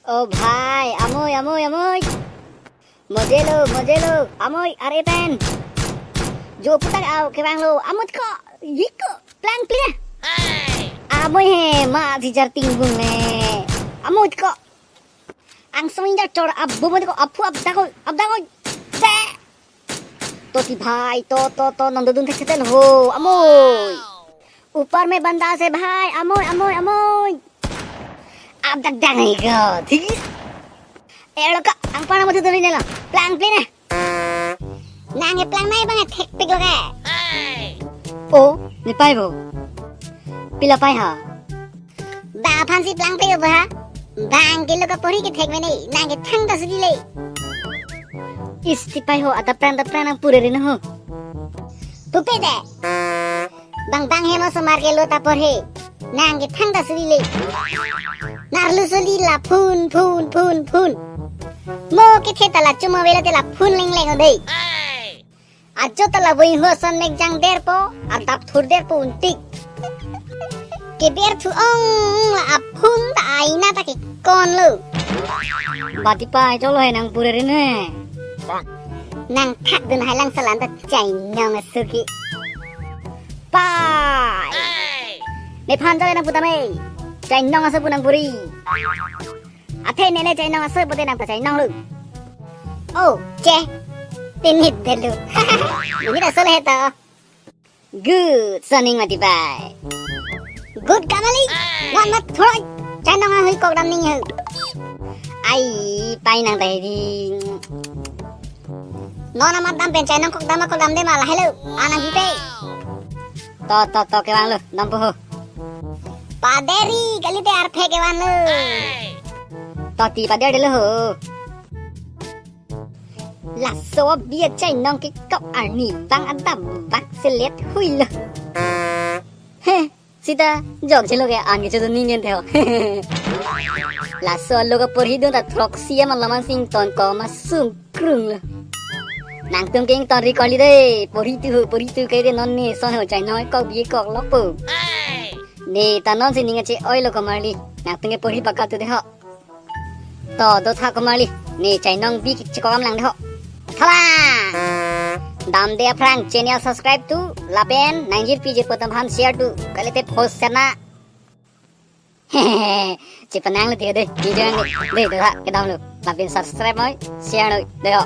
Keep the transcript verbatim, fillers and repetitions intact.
O bhai, amoi, amoi, amoi. Mojelo, mojelo, amoi, are pen. Jo putak au kevanglo, amoi ko, yiko, plang pli. Amoi he, ma si jar tingbung le. Amoi ko. Angsong injar chor abu mo ko, aphu abdakoi, abdakoi. Be. To ti bhai, to, to, to, non dodun thekthetel ho, amoi. Upar mein banda se bhai, amoi, amoi, amoi. Abdak dang hai ko, thik. Elo ka, angpana madu dali nela, plang pli na. Nang ke plang nai bang thekpik lo ke. O, ne pai bo. Pila pai ha? Ba aphan si plang pik ba ha? Bang ke lo ka porhi ke thek mene, nang ke thangta suli le. Isti pai ho, adap pran, adap pran nang pure rin ho. Pupe de. Bang bang he mo somar ke lo ta porhe. Nang ke thangta suli le. Narlu suli la phun, phun, phun, phun. Mo kethe ta la chuma velo te la phun leng leng o dei. Ajo ta la voi ho son mek jang derpo, adap thur derpo untik. Keber thu ong la aphun ta aina ta ke kon lo. Bati pai cholo he nang pure rin he. Nang thak dun hai lang salan ta chainong aso ke. Pai. Nephan joi nang putame. Chainong aso pu nang puri. Athe nene chainong aso pute nang ta chainong lo. O, che. Tinit delu. Ini ta sole he to. Good, soning mati pai. Good kamali. Wan mat thoi. Chainong ahui kok dam ning ho. Ai, pai nang tai di. Non amat dam pen chainong kok dam kok dam de ma la hello. Anang hipe. To, to, to, kevang lo, dam po ho. Paderi, kalite arphe kevang lo. To ti pader de lo ho. Laso biya chainong kekok arni bang adam bak selet hui lo. He, sita jok chelo ke an ke chodo ningen theo. Laso lo ka porhi dun ta throksi aman laman sing ton ko ma sung krung lo. Nangtum ke ington record li de, porhi tu ho, porhi tu ke de non ne son ho chainong kok bi kok lok po. Ne ta non si ning ache oi lo ko marli. Nangtum ke porhi paka tu de ho. To, do tha ko marli. Ne chainong bi chekok am lang de ho. Thala. Dam de aphrang channel subscribe tu, lapen nangjir pije potam han share tu. Kalite post serna. Chepanang lo tiyo de. Ni jang de. De, do tha kedam lo. Lapen subscribe noi, share noi. De ho.